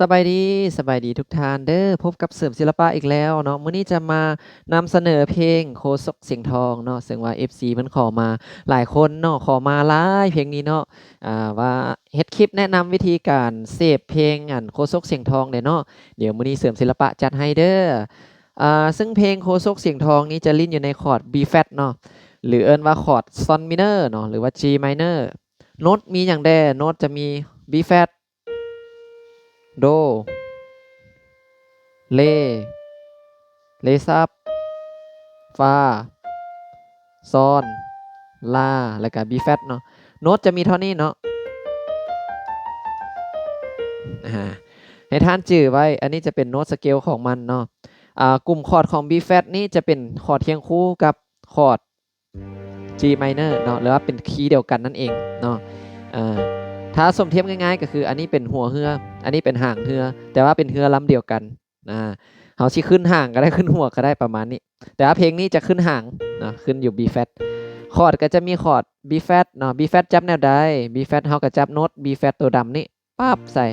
ສະບາຍດີ, ສະບາຍດີທຸກທ່ານເດີ. ພົບກັບເສີມສິລະປະອີກແລ້ວເນາະ. ມື້ນີ້ຈະມານຳສະເໜີເພງໂຄສົກສຽງທອງເນາະ, ເຊິ່ງວ່າເອັຟຊີເພິ່ນຂໍມາຫຼາຍຄົນເນາະ, ຂໍມາຫຼາຍເພງນີ້ເນາະ, ອ່າ ວ່າເຮັດຄລິບແນະນຳວິທີການເສບເພງ ອັນ ໂຄສົກສຽງທອງແດ່ເນາະ. ດຽວມື້ນີ້ເສີມສິລະປະຈັດໃຫ້ເດີ. ອ່າ ເຊິ່ງເພງໂຄສົກສຽງທອງນີ້ຈະຫຼິ້ນຢູ່ໃນຄອດ B flat ເນາະ, ຫຼື ເອີ້ນວ່າຄອດ Sol minor ເນາະ ຫຼືວ່າ G minor. ໂນ້ດມີຫຍັງແດ່? ໂນ້ດຈະມີ B flat, Do, Re, Re sharp, Fa, Sol, La ແລ້ວກະ B flat ເນາະ. ໂນ້ດຈະມີເທົ່ານີ້ເນາະ. ອາ ໃຫ້ທ່ານຈື່ໄວ້, ອັນນີ້ຈະເປັນໂນ້ດສະເກວຂອງມັນເນາະ. ອາ ກຸ່ມຄອດຂອງ B flat ນີ້ຈະເປັນຄອດຄຽງຄູ່ກັບຄອດ G minor ເນາະ ຫຼືວ່າເປັນຄີດຽວກັນນັ້ນເອງເນາະ. ເອີ ຖ້າສົມທຽບງ່າຍໆ ກໍຄືອັນນີ້ເປັນຫົວເຮືອ, ອັນນີ້ເປັນຫາງເຮືອ, ແຕ່ວ່າເປັນເຮືອລຳດຽວກັນ. ອາ ເຮົາຊິຂຶ້ນຫາງກໍໄດ້, ຂຶ້ນຫົວກໍໄດ້ ປະມານນີ້. ແຕ່ວ່າເພງນີ້ຈະຂຶ້ນຫາງເນາະ, ຂຶ້ນຢູ່ B flat. ຄອດກໍຈະມີຄອດ B flat ເນາະ, B flat ຈັບແນວໃດ? B flat ເຮົາກໍຈັບໂນ້ດ B flat ໂຕດຳນີ້ ປັບໃສ່.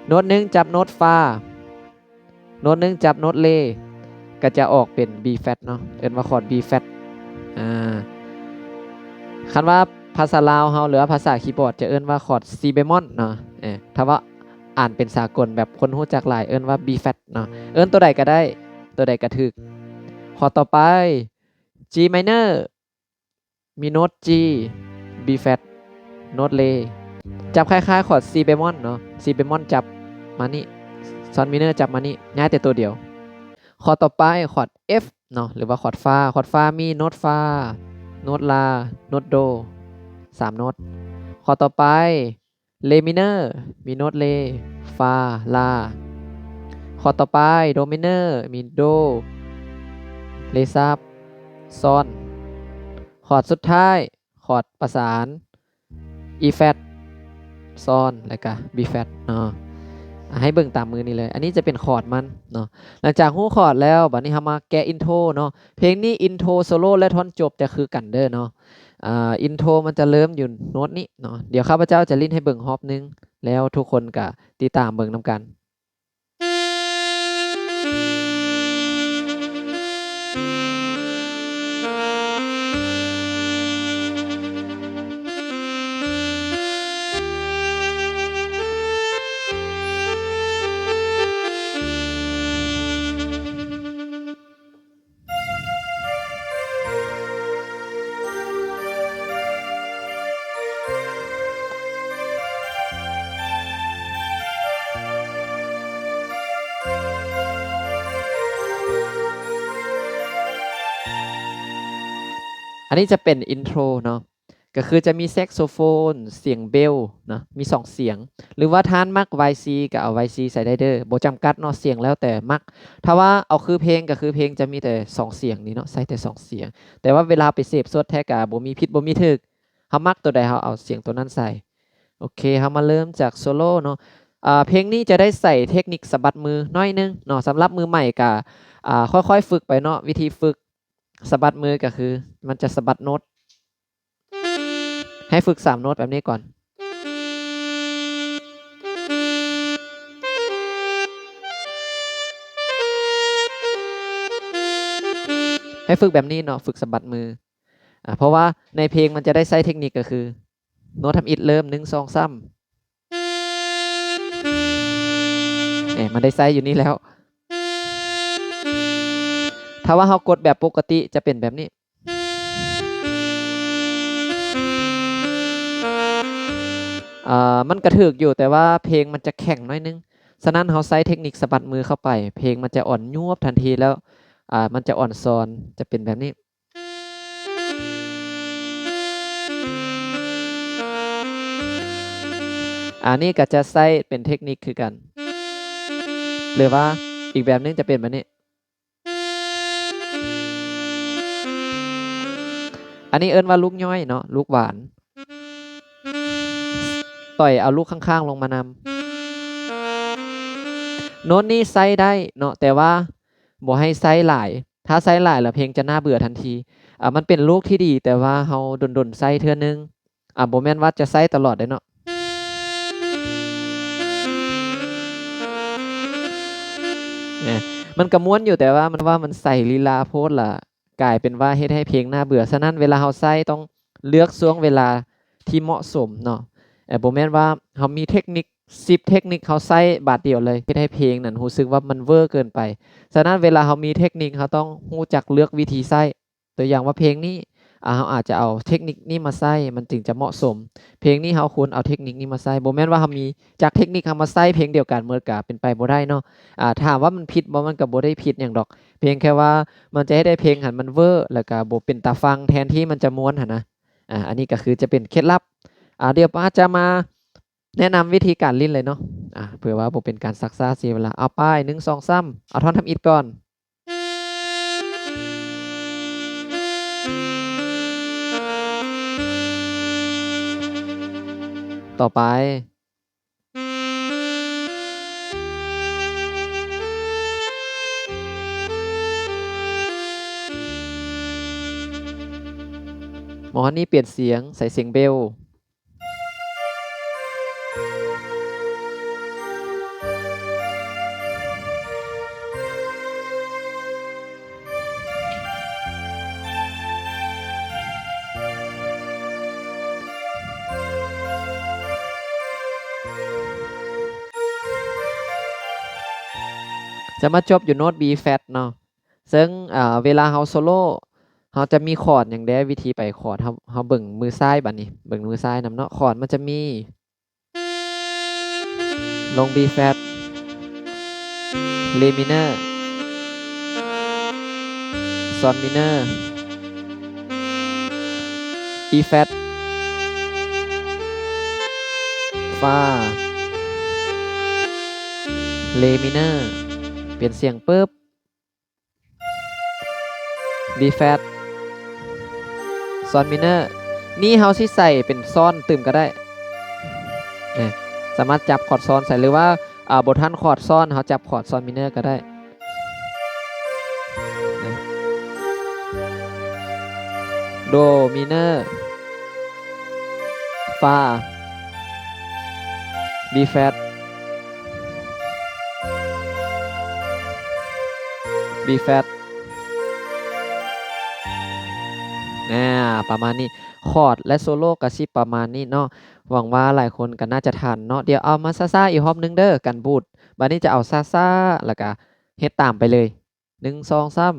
ໂນ້ດໜຶ່ງຈັບໂນ້ດ Fa, ໂນ້ດໜຶ່ງຈັບໂນ້ດ Re ກໍຈະອອກເປັນ B flat ເນາະ, ເອີ້ນວ່າຄອດ B flat. ອາ ຄັນວ່າພາສາລາວເຮົາ ຫຼືວ່າພາສາຄີບອດຈະເອີ້ນວ່າຄອດ C bemol ເນາະ. ເອີ ຖ້າວ່າອ່ານເປັນສາກົນແບບຄົນຮູ້ຈັກຫຼາຍເອີ້ນວ່າ B flat ເນາະ. ເອີ້ນໂຕໃດກໍໄດ້, ໂຕໃດກໍຖືກ. ຄອດຕໍ່ໄປ G minor ມີໂນ້ດ G, B flat, ໂນ້ດ Re. ຈັບຄ້າຍໆຄອດ C bemol ເນາະ, C bemol ຈັບມານີ້, Sol minor ຈັບມານີ້, ຍ້າຍແຕ່ໂຕດຽວ. ຄອດຕໍ່ໄປຄອດ F ເນາະ ຫຼືວ່າຄອດ Fa. ຄອດ Fa ມີໂນ້ດ Fa, ໂນ້ດ La, ໂນ້ດ Do ສາມໂນ້ດ. ຄອດຕໍ່ໄປ Re minor ມີໂນ້ດ Re, Fa, La. ຄອດຕໍ່ໄປ Do minor ມີ Do, Re sharp, Sol. ຄອດສຸດທ້າຍ ຄອດປະສານ E flat, Sol ແລ້ວກະ B flat ເນາະ. ອາ ໃຫ້ເບິ່ງຕາມມືນີ້ເລີຍ, ອັນນີ້ຈະເປັນຄອດມັນເນາະ. ຫຼັງຈາກຮູ້ຄອດແລ້ວ ບາດນີ້ເຮົາມາແກະ intro ເນາະ. ເພງນີ້ intro, solo ແລະ ທ່ອນຈົບຈະຄືກັນເດີເນາະ. ອາ intro ມັນຈະເລີ່ມຢູ່ໂນ້ດນີ້ເນາະ. ດຽວຂ້າພະເຈົ້າຈະຫຼິ້ນໃຫ້ເບິ່ງຮອບໜຶ່ງ ແລ້ວທຸກຄົນກະຕິດຕາມເບິ່ງນຳກັນ. ອັນນີ້ຈະເປັນ intro ເນາະ. ກໍຄືຈະມີແຊັກໂຊໂຟນ, ສຽງເບວເນາະ, ມີສອງສຽງ ຫຼືວ່າທ່ານມັກ Y C ກໍເອົາ Y C ໃສ່ໄດ້ເດີ, ບໍ່ຈຳກັດເນາະ, ສຽງແລ້ວແຕ່ມັກ. ຖ້າວ່າເອົາຄືເພງ ກໍຄືເພງຈະມີແຕ່ສອງສຽງນີ້ເນາະ, ໃສ່ແຕ່ສອງສຽງ. ແຕ່ວ່າເວລາເຮົາໄປເສບສົດແທ້ກໍບໍ່ມີຜິດບໍ່ມີຖືກ, ເຮົາມັກໂຕໃດເຮົາເອົາສຽງໂຕນັ້ນໃສ່. ໂອເຄ, ເຮົາມາເລີ່ມຈາກໂຊໂລເນາະ. ອາ ເພງນີ້ຈະໄດ້ໃສ່ເທັກນິກສະບັດມືໜ້ອຍໜຶ່ງເນາະ, ສຳລັບມືໃໝ່ກໍ ອາ ຄ່ອຍໆຝຶກໄປເນາະ. ວິທີຝຶກສະບັດມືກໍຄືມັນຈະສະບັດໂນ້ດ ໃຫ້ຝຶກສາມໂນ້ດແບບນີ້ກ່ອນ. ໃຫ້ຝຶກແບບນີ້ເນາະ, ຝຶກສະບັດມື. ອາ ເພາະວ່າໃນເພງມັນຈະໄດ້ໃຊ້ເທັກນິກກໍຄື ໂນ້ດທຳອິດເລີ່ມ ໜຶ່ງ ສອງ ສາມ. ແໝ ມັນໄດ້ໃຊ້ຢູ່ນີ້ແລ້ວ. ຖ້າວ່າເຮົາກົດແບບປົກກະຕິຈະເປັນແບບນີ້. ເອີ ມັນກະຖືກຢູ່, ແຕ່ວ່າເພງມັນຈະແຂງໜ້ອຍໜຶ່ງ. ສະນັ້ນເຮົາໃຊ້ເທັກນິກສະບັດມືເຂົ້າໄປ, ເພງມັນຈະອ່ອນຍວບທັນທີແລ້ວ, ອາ ມັນຈະອ່ອນຊອນ, ຈະເປັນແບບນີ້. ອັນນີ້ກໍຈະໃຊ້ເປັນເທັກນິກຄືກັນ ຫຼືວ່າອີກແບບໜຶ່ງຈະເປັນແບບນີ້. ອັນນີ້ເອີ້ນວ່າລູກຍ້ອຍເນາະ, ລູກຫວານ. ຕ່ອຍເອົາລູກຂ້າງໆລົງມານຳ. ໂນ້ດນີ້ໃຊ້ໄດ້ເນາະ, ແຕ່ວ່າບໍ່ໃຫ້ໃຊ້ຫຼາຍ. ຖ້າໃຊ້ຫຼາຍແລ້ວເພງຈະໜ້າເບື່ອທັນທີ. ອາ ມັນເປັນລູກທີ່ດີ, ແຕ່ວ່າເຮົາດົນໆໃຊ້ເທື່ອໜຶ່ງ. ອາ ບໍ່ແມ່ນວ່າຈະໃຊ້ຕະຫຼອດເດ້ເນາະ. ແມ່ນ ມັນກະມ່ວນຢູ່ ແຕ່ວ່າມັນ ວ່າມັນໃສ່ລີລາໂພດລະ ກາຍເປັນວ່າເຮັດໃຫ້ເພງໜ້າເບື່ອ. ສະນັ້ນເວລາເຮົາໃຊ້ຕ້ອງເລືອກຊ່ວງເວລາທີ່ເໝາະສົມເນາະ. ເອີ ບໍ່ແມ່ນວ່າເຮົາມີເທັກນິກສິບເທັກນິກ ເຮົາໃຊ້ບາດດຽວເລີຍ ເຮັດໃຫ້ເພງນັ້ນຮູ້ສຶກວ່າມັນເວີເກີນໄປ. ສະນັ້ນເວລາເຮົາມີເທັກນິກ ເຮົາຕ້ອງຮູ້ຈັກເລືອກວິທີໃຊ້. ຕົວຢ່າງວ່າເພງນີ້ ອາ ເຮົາອາດຈະເອົາເທັກນິກນີ້ມາໃຊ້ ມັນຈຶ່ງຈະເໝາະສົມ. ເພງນີ້ເຮົາຄວນເອົາເທັກນິກນີ້ມາໃຊ້ ບໍ່ແມ່ນວ່າເຮົາມີຈັກເທັກນິກ ເຮົາມາໃຊ້ເພງດຽວກັນໝົດກະເປັນໄປບໍ່ໄດ້ເນາະ. ອາ ຖາມວ່າມັນຜິດບໍ່? ມັນກະບໍ່ໄດ້ຜິດຫຍັງດອກ ພຽງແຄ່ວ່າມັນຈະເຮັດໃຫ້ເພງຫັ້ນມັນເວີ ແລ້ວກະບໍ່ເປັນຕາຟັງ ແທນທີ່ມັນຈະມ່ວນຫັ້ນນະ. ອາ ອັນນີ້ກະຄືຈະເປັນເຄັດລັບ. ອາ ດຽວປາຈະມາແນະນຳວິທີການຫຼິ້ນເລີຍເນາະ. ອາ ເພື່ອວ່າບໍ່ເປັນການຊັກຊ້າເສຍເວລາ. ເອົາໄປ ໜຶ່ງ ສອງ ສາມ ເອົາທ່ອນທຳອິດກ່ອນ. ຕໍ່ໄປ ໝໍນີ້ປ່ຽນສຽງ ໃສ່ສຽງເບວ. ຈະມາຈົບຢູ່ໂນ້ດ B flat ເນາະ. ເຊິ່ງ ອາ ເວລາເຮົາໂຊໂລ ເຮົາຈະມີຄອດຫຍັງແດ່? ວິທີໄປຄອດ ເຮົາ ເຮົາເບິ່ງມືຊ້າຍບາດນີ້ ເບິ່ງມືຊ້າຍນຳເນາະ. ຄອດມັນຈະມີ ລົງ B flat, Re minor, Sol minor, E flat, Fa, Re minor ປ່ຽນສຽງປຶບ B flat, Sol minor ນີ້ເຮົາຊິໃສ່ເປັນຊ້ອນຕື່ມກະໄດ້ ນີ້ ສາມາດຈັບຄອດຊ້ອນໃສ່ ຫຼືວ່າ ອາ ບໍ່ທັນຄອດຊ້ອນ ເຮົາຈັບຄອດ Sol minor ກະໄດ້ ນີ້ Do minor, Fa, B flat, B flat ອາ ປະມານນີ້. ຄອດ ແລະ ໂຊໂລກະຊິປະມານນີ້ເນາະ. ຫວັງວ່າຫຼາຍຄົນກະໜ້າຈະທັນເນາະ. ດຽວເອົາມາຊ້າໆອີກຮອບໜຶ່ງເດີ ກັນບູດ. ບາດນີ້ຈະເອົາຊ້າໆ ແລ້ວກະເຮັດຕາມໄປເລີຍ. ໜຶ່ງ ສອງ ສາມ.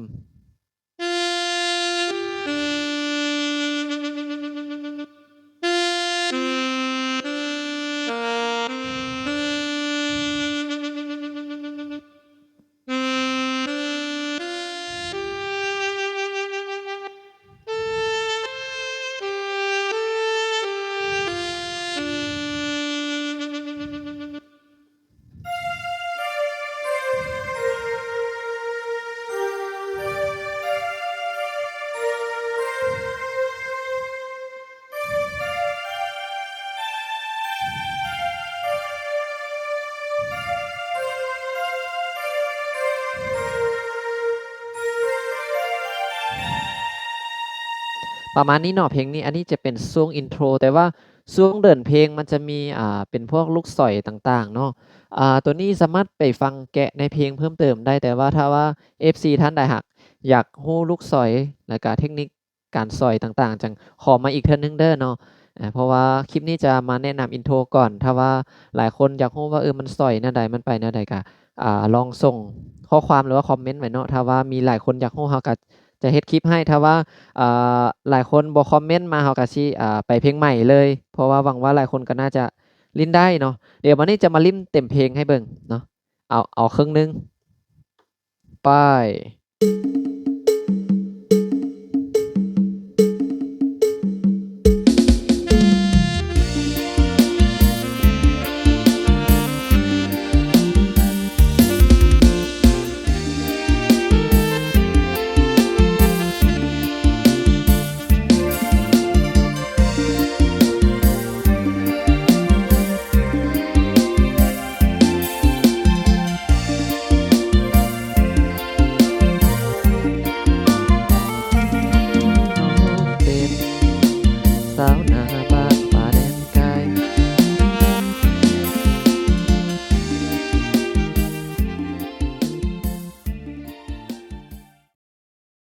ປະມານນີ້ເນາະ ເພງນີ້. ອັນນີ້ຈະເປັນຊ່ວງອິນໂທຣ ແຕ່ວ່າຊ່ວງເດີນເພງມັນຈະມີ ອາ ເປັນພວກລູກສອຍຕ່າງໆເນາະ. ອາ ໂຕນີ້ສາມາດໄປຟັງແກະໃນເພງເພີ່ມເຕີມໄດ້ ແຕ່ວ່າຖ້າວ່າເອັຟຊີທ່ານໃດຫາກຢາກຮູ້ລູກສອຍ ແລ້ວກະເທັກນິກ ການສອຍຕ່າງໆ ຈັ່ງຂໍມາອີກເທື່ອໜຶ່ງເດີເນາະ. ເພາະວ່າຄລິບນີ້ຈະມາແນະນຳອິນໂທຣກ່ອນ. ຖ້າວ່າຫຼາຍຄົນຢາກຮູ້ວ່າ ເອີ ມັນສອຍແນວໃດ ມັນໄປແນວໃດ ກະ ອາ ລອງສົ່ງຂໍ້ຄວາມ ຫຼືວ່າຄອມເມັນໄວ້ເນາະ. ຖ້າວ່າມີຫຼາຍຄົນຢາກຮູ້ ເຮົາກະຈະເຮັດຄລິບໃຫ້. ຖ້າວ່າ ອາ ຫຼາຍຄົນບໍ່ຄອມເມັນມາ ເຮົາກະຊິ ອາ ໄປເພງໃໝ່ເລີຍ ເພາະວ່າຫວັງວ່າຫຼາຍຄົນກະໜ້າຈະຫຼິ້ນໄດ້ເນາະ. ດຽວບາດນີ້ຈະມາຫຼິ້ນເຕັມເພງໃຫ້ເບິ່ງເນາະ. ເອົາ ເອົາເຄິ່ງໜຶ່ງ ໄປ.